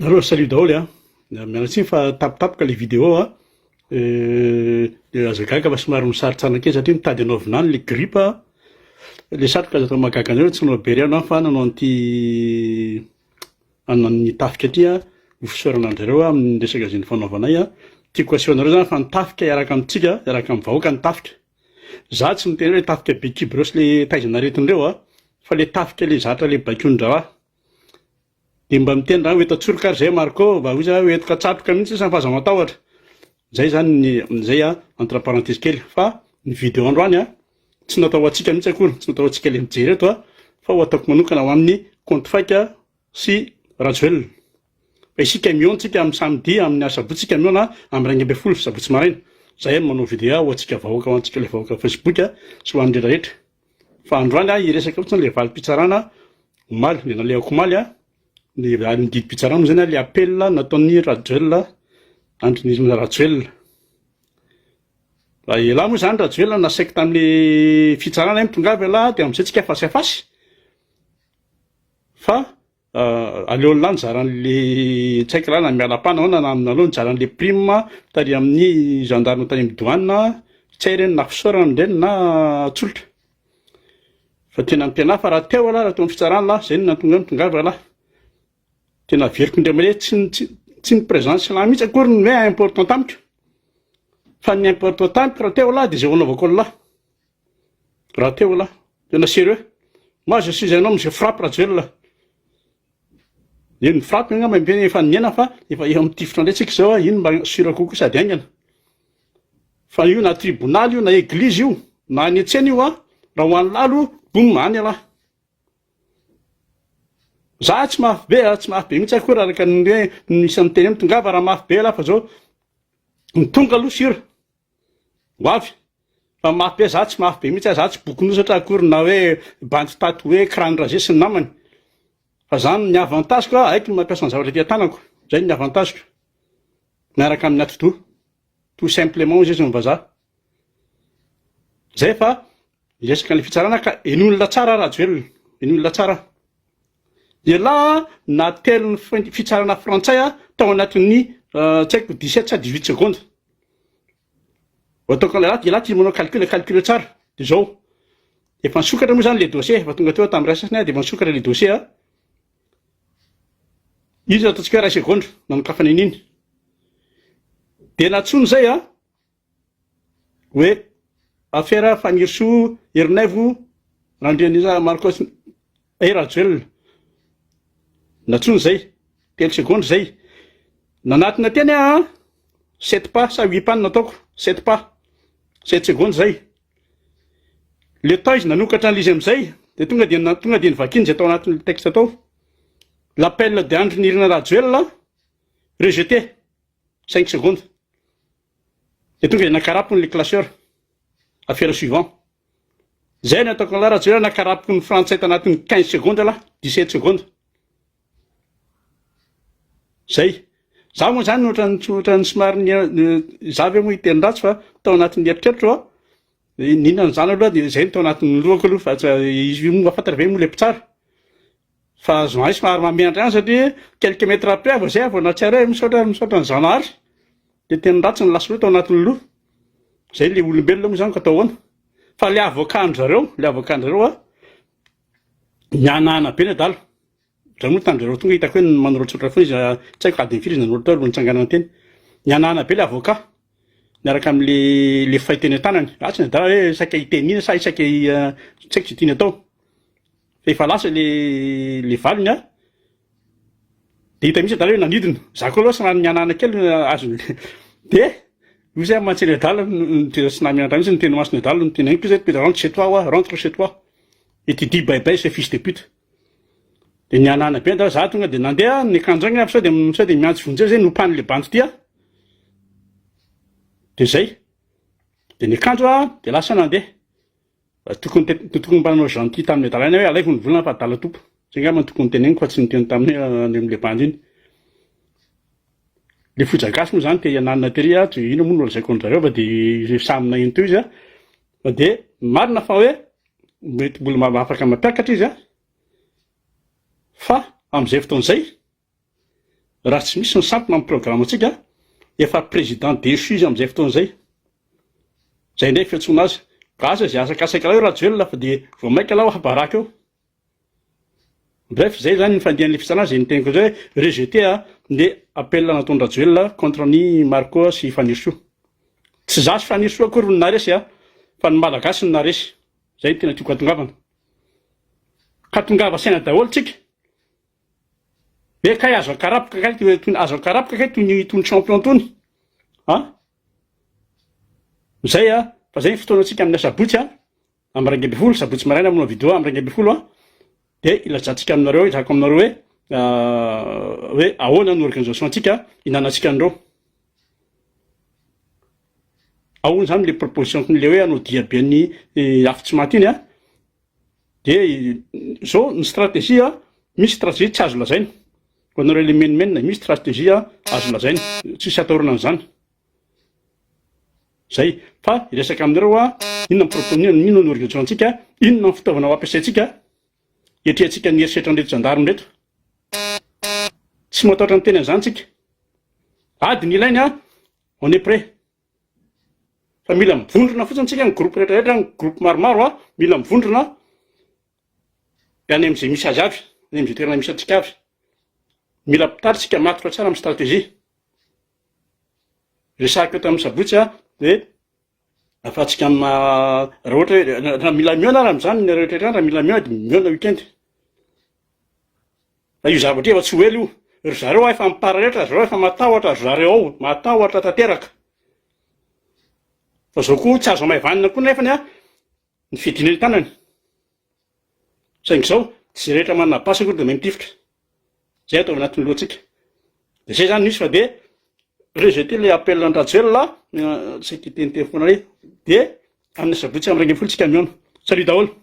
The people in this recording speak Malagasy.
Nareo salut daholo a! Miala tsiny fa tapitapoka le vidéo a! De aza gaga fa somary misarintsarina kely satria mitady hanao vinany le grippe le satroka aza atao mahagaga anareo tsy nanao béret aho fa nanao an'ity an'ny tafika ity a ho fisaorana an-drareo amin'ny resaka izay nifanaovanay a! Tiako aseho anareo zany fa ny tafika hiaraka amintsika hiaraka amin'ny vahoaka ny tafika za tsy miteny hoe tafika be kibo reo sy le taizana aretina reo a fa le tafika le zatra le baikoin-draharaha Dia mba miteny raha ho eto an-tsoroka ary zay Marco, mba hoy za ho eto katsatroka mihitsy sisa fa aza matahotra. Zay zany ny zay a, entre parenthèse kely. Fa ny vidéo androany a, tsy natao ho antsika mihitsy akory, tsy natao ho antsika le mijery eto a, fa ho ataoko manokana ho amin'ny compte fake sy Rajoelina. Fa isika mihaona tsika amin'ny samedi, amin'ny asabotsy tsika mihaona amin'ny 11 sabotsy maraina. Zay no manao vidéo ho antsika vahoaka, ho antsika le vahoaka Facebook sy ho an'ny rehetra rehetra. Fa androany aho hiresaka fotsiny le valim-pitsarana omaly, le nalehako omaly a, ny ny didim-pitsarana moa zany a, le appel nataon'i Rajoelina, Andry Nirina Rajoelina. Raha elah moa zany Rajoelina nasaiko tamin'le fitsarana hoe mitongava elah de am'zay tsika face à face, fa Aleo lah nizara anle tsy haiko lah na miala pana ahoana na aleo nizara anle prime tary amin'ny gendarme tany amin'ny douane tsy hay ireny na fisaorana ireny na tsolotra fa tena ny tena fa raha teo lah raha teo amin'ny fitsarana lah zay no nahatonga hoe mitongava lah tena averiko indray mandeha tsy tsy tsy ny présence lah mihitsy akory no hoe important tamiko fa ny important tamiko raha teo lah de zay ho anaovako an'lah Raha teo lah. Tena sérieux. Moi je suis un homme je frappe Rajoelina. Io ny frappe angamba efa niaina fa efa eo amin'ny tifitra indray tsika izao, iny mba sûr kokoa sady haingana. Fa io na tribonaly io na eglizy io na any an-tsena io an, raha ho an'ny lalo, boum, any ialahy. Za tsy mafy be a, tsy mafy be mihitsy akory araka ny hoe ny isan'ny teny hoe mitongava raha mafy be ialahy fa zao ny tonga aloha sûr. Ho avy. Fa mafy be, za tsy mafy be mihitsy za tsy bokonosatra akory na hoe bandy tatoué, crâne rasé sy ny namany. Fa za ny avantage-ko haiko ny mampiasa ny zavatra aty an-tanako. Zay ny avantage-ko. Miaraka amin'ny atidoha. Tout simplement hoy izy ny vazaha. Zay fa hiresaka ny fitsarana ka henoin'la tsara Rajoelina. Henoin'la tsara. Elah natelin'ny fitsarana frantsay tao anatin'ny tsy haiko 17 sa 18 secondes. Ataoko an'ilay lahy, ialahy tia manao calcul, calcul tsara. Dia izao, efa nisokatra moa izany ilay dossier, efa tonga teo aho tamin'ny iray sasany aho dia efa nisokatra ilay dossier a. Izy ataontsika hoe iray segondra nanokafana an'iny. Dia nantsoina izay a, hoe affaire Fanirisoa Ernaivo Randrianirina Marcos et Rajoelina. Nantsoina izay, telo segondra izay. Nanatona teny aho a, sept pas sa huit pas no nataoko, sept pas, sept secondes izay. Le temps izy nanokatra an'ilay izy amin'izay dia tonga dia tonga dia novakiany izay tao anatin'ilay texte tao. L'appel de Andry Nirina Rajoelina rejeté, cinq secondes. Dia tonga dia nakarapony le classeur. Affaire suivant. Zay ny ataoko an'lah Rajoelina nakarapoko ny frantsay tanatin'ny 15 secondes lah, 17 secondes. Zay. Za moa zany ohatran'ny ohatran'ny somary ny za ve moa hiteny ratsy fa tao anatin'ny eritreritro a, n'inona an'izany aloha dia zay no tao anatin'ny lohako aloha fa tsy izy io moa fantatra ve moa le mpitsara. Fa zahay somary mahamenatra ihany satria quelques mètres après vao zay aho vao nahatsiaro hoe misaotra misaotra an'i Zanahary. Le teny ratsy no lasa loha tao anatin'ny loha. Zay le olombelona moa zany ka atao ahoana. Fa le avocat-ndry zareo, le avocat-ndry zareo a, nihanahana be ny adala. Za moa tamin-dry zareo tonga hitako hoe manoratsoratra foana izy, tsy haiko adiny firy izy nanoratra teo alohan'ny nitsanganana teny. Nihanahana be le avocat miaraka amin'le le fay teny an-tanany. Ratsy ny adala hoe saika hiteny inona sa saika tsy haiko izay tiany atao. Fa efa lasa le le valiny a. De hita mihitsy adala hoe nanidina. Za koa aloha somary nihanahana kely azony. De hoy zay mantsy le adala tena tsy nahamenatra mihitsy niteny masony adala niteny amiko izy hoe rentre chez toi hoa, rentre chez toi et tu dis bye bye ce fils de pute. De nihanahana be adala, za tonga de nandeha niakanjo aingana fa sao de sao de miantso vonjeo zay nopan'le bandy ty aho. De zay. De niakanjo aho de lasa nandeha. Tokony tokony mba nanao gentil tamin'ny adalana hoe alaivo ny volana fa adala tompo. Zay angamba no tokony teneniko fa tsy niteny tamin'ny hoe any amin'ilay bandy iny. Le foja gasy moa zany te hiananina tery a, tsy inona moa no lazaiko an-dry zareo fa de samy naheno teo izy a. Fa de marina fa hoe mety mbola mba afaka mampiakatra izy a, fa amin'izay fotoana izay. Raha tsy misy ny sampona amin'ny programantsika, efa président déchu izy amin'izay fotoana izay. Izay indray fiantsoana azy. Ka asa izay asakasaka eo Rajoelina fa dia vao mainka lahy baraka eo. Bref, izay izany ny fandihan'ilay fitsarana izay niteniko izay hoe rejeté ny appel nataon-dRajoelina contre an'i Marco sy Fanirisoa. Tsy za sy Fanirisoa akory no naharesy fa ny Malagasy no naharesy. Izay no tena tiako hatongavana. Ka tongava saina daholo tsika. Hoe kay azo akarapoka kay toy azo akarapoka kay toy ny itony champion tony. A? Zay a, fa zay ny fotoanantsika amin'ny asabotsy a, amin'ny 11, sabotsy maraina manao vidéo amin'ny 11 a, dia ilazantsika aminareo, ilazako aminareo hoe hoe ahoana ny organisation antsika hinanantsika an'ireo. Ahoana zany le proposition le hoe hanao diabe ny afo tsy maty iny a, dia zao ny stratégie a, misy stratégie tsy azo lazaina, ho anareo le menomenona, misy stratégie azo lazaina, tsisy atahorana an'izany. Zay, fa hiresaka aminareo aho, inona ny propo-, inona ny organisation antsika, inona ny fitaovana ho ampiasaintsika hiatrehantsika ny herisetran'ireto gendarmes ireto. Tsy matahotra miteny an'izany tsika. Ady ny ilainy an, on est prêt. Fa mila mivondrona fotsiny tsika, ny groupe rehetra rehetra, ny groupe maromaro an, mila mivondrona any amin'izay misy azy avy, any amin'izay toerana misy antsika avy. Mila mpitary tsika matotra tsara amin'ny stratégie. Resahiko eto amin'ny sabotsy a, dia afatsika raha ohatra hoe raha mila mihaona ary amin'izany ny rehetra rehetra raha mila mihaona dia mihaona week-end. Fa io zavatra io efa tsy ho ela io. Ry zareo efa mipararetra, ry zareo efa matahotra, ry zareo ao matahotra tanteraka. Fa zao koa tsy azo hamaivanina koa nefany a, ny fiadiana ny tanany. Saingy izao, tsy izay rehetra manana basy akory dia mahay mitifitra. Izay atao anatin'ny lohantsika. Dia izay izany no izy fa dia rejeter ilay appel an-dRajoelina, saika hiteniteny foana hoe dia amin'ny sabotsy amin'ny 11 tsika mihaona. Salut daholo.